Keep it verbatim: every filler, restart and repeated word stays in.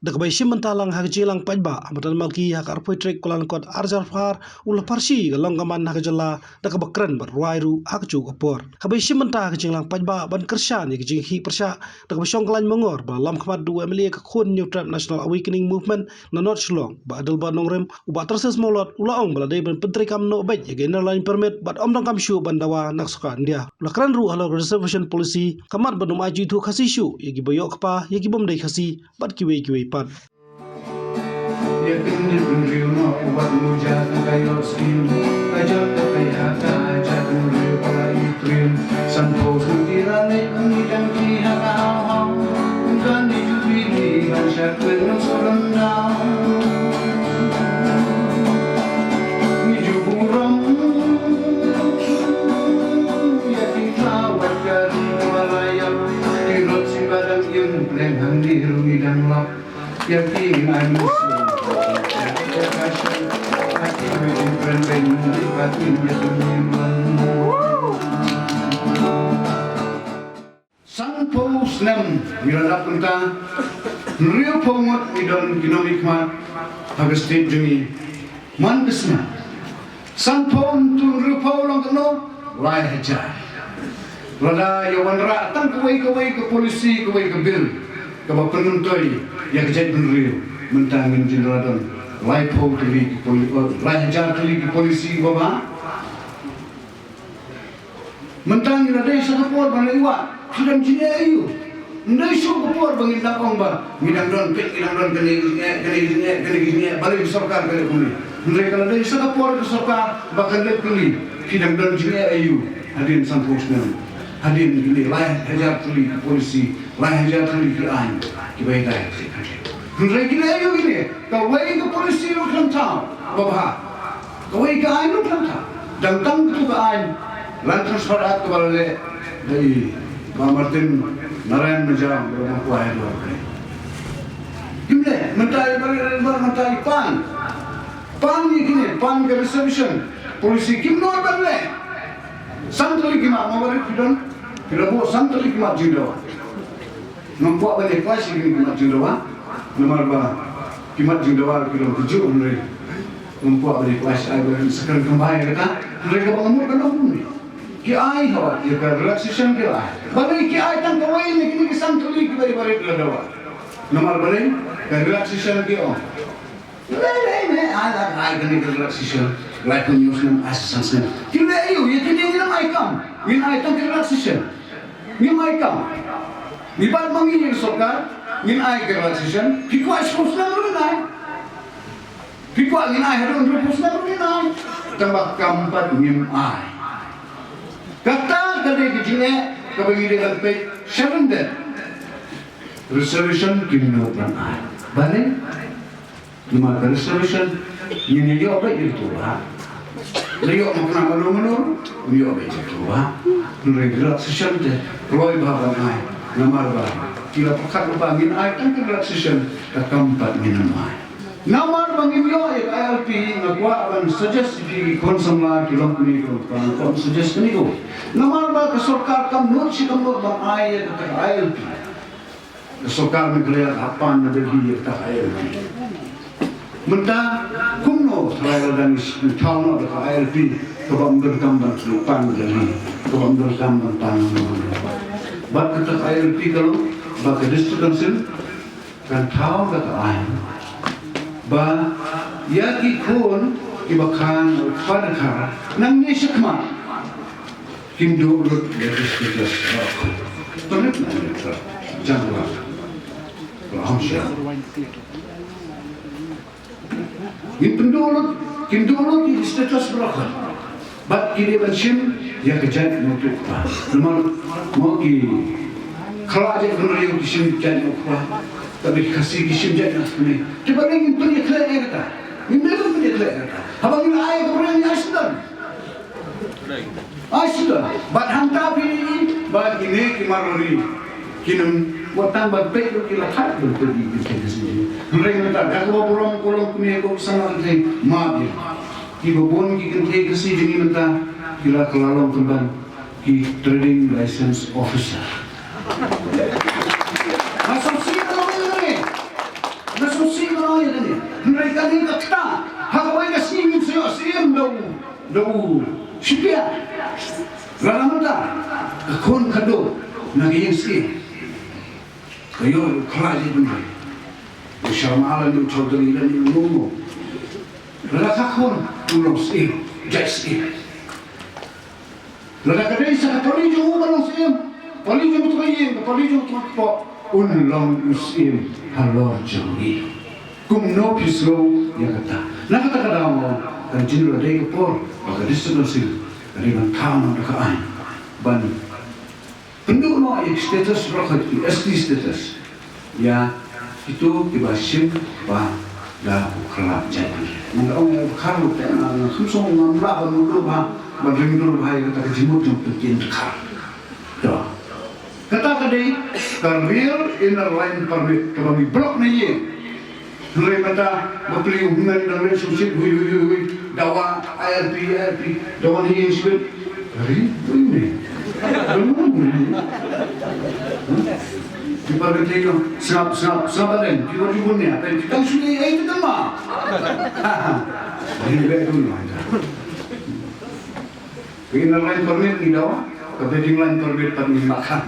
Da kaba ïashim bynta lang ha ka jingïalang paidbah ha Matan Mawki ha ka arphew tarik Kyllalyngkot arhajar arphew ar, u la pharshi ka long ka man ha ka jylla da kaba kren bad rwai ruh ha kajuh ka por. Kaba ïashim bynta ha ka jingïalang paidbah ban kyrshan ïa ka jingkhih pyrshah da kaba shong ka lain mongor ba la lam khmat da u M L A ka khun New Tribe National Awakening Movement na North Shillong, Bah Adelbert Nongrim, u Bah Tarses Mawlot u la ong ba la dei ban pyntreikam noh beit ïa ka Inner Line Permit bad ym donkam shuh ban dawa na ka sorkar India. U la kren ruh halor ka Reservation Policy, ka mat ban ym ai jingthoh Khasi shuh ïa kiba ïoh kpa ïa ki bym dei Khasi bad kiwei kiwei pat. Ïa kyndit bynriew noh u Bah Muja ka ïoh skim, ka jot ka pei ha ka jait bynriew ka la ïa trim. Sanphew snem ki la leit ban ïa dang ki ha ka haw haw. Kan ïa ju wi ki ban shah kren nang shu ryndaw. Ngi ju burom ïa ki thaw wat ka ri ka la ïap. Ki rot sing ba dang im pleng hangne ruh ngi dang lap. Ïa ki ngan Sanphew snem ngi la lap mynta, hynriewphew ngut ngi don ki nongmihkhmat ha ka state jong ngi. Man ka snem sanphew, hynriewphew long katno? Lai hajar. Lada ïa wanrah tang kawei kawei ka policy, kawei ka bill kaba pynmyntoi ïa ka jaitbynriew, mynta ngin jin la don laiphew tylli ki poli-, oh, lai hajar tylli ki policy ba bha. Mynta ngi la dei sa ka por ban leit wad, phi dang jingeh aïu? Ym dei shuh ka por ba ngin dang ong ba ngi dang don peit, ngi dang don kane ka jingeh, kane ka jingeh, kane ka jingeh, balei ka sorkar ka leh kumne. Hynrei ka la dei sa ka por ka sorkar ba kan leit kylli, phi dang don jingeh aïu hadien sanphew snem, hadien kine lai hajar tylli ki policy, lai hajar tylli ki aiñ kiba ïadei. Hynrei kine aïu kine? Kawei ka policy ruh khlem thaw ba bha. Kawei ka aiñ ruh khlem thaw. Dang tang katu ka aiñ Land Transfer Act kaba la leh da i Bah Martin Narayan Majra, ba la kwah ïa ka. Kim leh, mynta i Bah, mynta i pan. Pan ïa kine, pan ka reservation policy kim nud ban leh. San tylli ki mat, ma ba rit phi don, phi la buh san tylli ki mat jingdawa. Ngam kwah ban ïa khlaiñ sha kine ki mat jingdawa, namar ba ki mat jingdawa ki long kajuh, hynrei ngam kwah ban ïa khlaiñ sha ai ba sa kren kham bha ïa kata, hynrei kaba nga mut ban ong kumne. Ki ai hawa ïa ka relaxation ki la ai. Balei ki ai tang kawei na kine ki san tylli kiba ïa barit la dawa? Namar balei? Ka relaxation ki ong. Lei, lei, lei, ai, ai, ai, kane ka relaxation. Laiphew hynñiew snem, ai, sa san snem. Ki leh aïu, ïa kine ngin ym ai kam. Ngin ai tang ka relaxation. Ngim ai kam. Ngi bat ma ngi ïa ka sorkar, ngin ai ka relaxation. Phi kwah shiphew snem ruh ngin ai. Phi kwah ngin ai haduh hynriewphew snem ruh ngin ai. Tangba kam pat ngim ai. Kata ka dei ka jingeh kaba ngi dei ban peit sha lyndet. Reservation kim nud ban ai. Balei? Namar ka reservation ngin ïa ïoh beit ïa kito ba. La ïoh ma kane mano mano, ngin ïoh beit ïa kito ba. Hynrei relaxation te kloi bha ban ai. Namar ba ki la pyrkhat ba ngin ai tang ka relaxation, ka kam pat ngin ym ai. Namar ba ngin ïoh ïa ka I L P, nga kwah ban suggest ïa phi ki khun samla, ki longkmie ki longkpa, nga kwah ban suggest kane kawei. Namar ba ka sorkar kam nud shi kam nud ban ai ïa ka I L P. Ka sorkar Meghalaya ka hap pan na Delhi ïa kata ka I L P. Mynta kumno tharai lada ngi thaw noh da ka I L P kaba ym donkam ban pan na Delhi, kaba ym donkam ban pan na Mumbai. Bad kata ka I L P ka long ba ka District Council kan thaw da ka aiñ ba ïa ki khun kiba kha, kiba dkhar nangne shakhmat kin duh lut ïa ki status baroh. Pynrit na ïa ka jingwan. Ba hom sha. Ngin pynduh lut, kin duh lut ïa ki status baroh. Bad ki dei ban shim ïa ka jait nongtuh kpa. Namar mo ki khlad jait bynriew ki shim jait nongtuh kpa. Tangba ki Khasi ki shim jait nongtuh kpa. Te balei ngin pynïakhleh ïa kata? Ngim dei ban pynïakhleh ïa kata. Haba ngin ai ïa ka briew ngi ai sdang. Ai sdang. Bad hangta phi ïohi ba kine ki marwei kin ym wat tang ban peit ruh ki la khat ban peit ïa ki kynthei Khasi. Hynrei mynta da kaba burom ka long kmie ko ki samla kynthei, map ïa ki. Kiba bun ki kynthei Khasi jong ngi mynta ki la kylla long pynban ki trading license officer. Nga sngewsih ka long ïa kane. Nga Sngewsih ba la ïa kane. Hynrei kane ka kata, ha kawei ka sngi ngin sa ïoh syiem da u, da u Shipiat. Lada mynta ka khun ka duk na ka ïing syiem, ka ïoh u khlaiñ bynriew, u sharma lane u chaudhary lane u nongno. Lada ka khun u long syiem, jait syiem. Lada ka dei sa ka pali jong u ba long syiem, pali jong uto ka ïing, ka pali jong uto ka kpoh, un long u syiem halor jong ngi. Kumno phi sngew ïa kata? Na kata ka daw, kan jin la dei ka por ba ka District Council ka dei ban thaw noh da ka aiñ ban pynduh noh ïa ki status, baroh ki S T status ïa kito kiba shim ba da u khlad jait. Ngan ong ïa u Dkhar ruh te, nga kham sngewthuh, ngam lah ban mutdur bha, ban ringdur bha ïa kata ka jingmut jong u Dkhar. To. Kata ka dei ka Rear Inner Line Permit kaba ngi block na ïing. Hynrei mynta ba plie u hynmen dang leit sngewsih, hui hui hui hui, dawa, I R P, I R P, dawa na ïing sngewsih. Ri, ri ne. Ki para bynta ïa, sngap, sngap, sngap ba dang, ki wat ju bun ne, apa ki tang sngewsih, ai, ki tang ma. Ha, ha. Ri, ri, ri, ri. Ka Inner Line Permit ngi dawa, ka Bedding Line Permit pat ngi makan.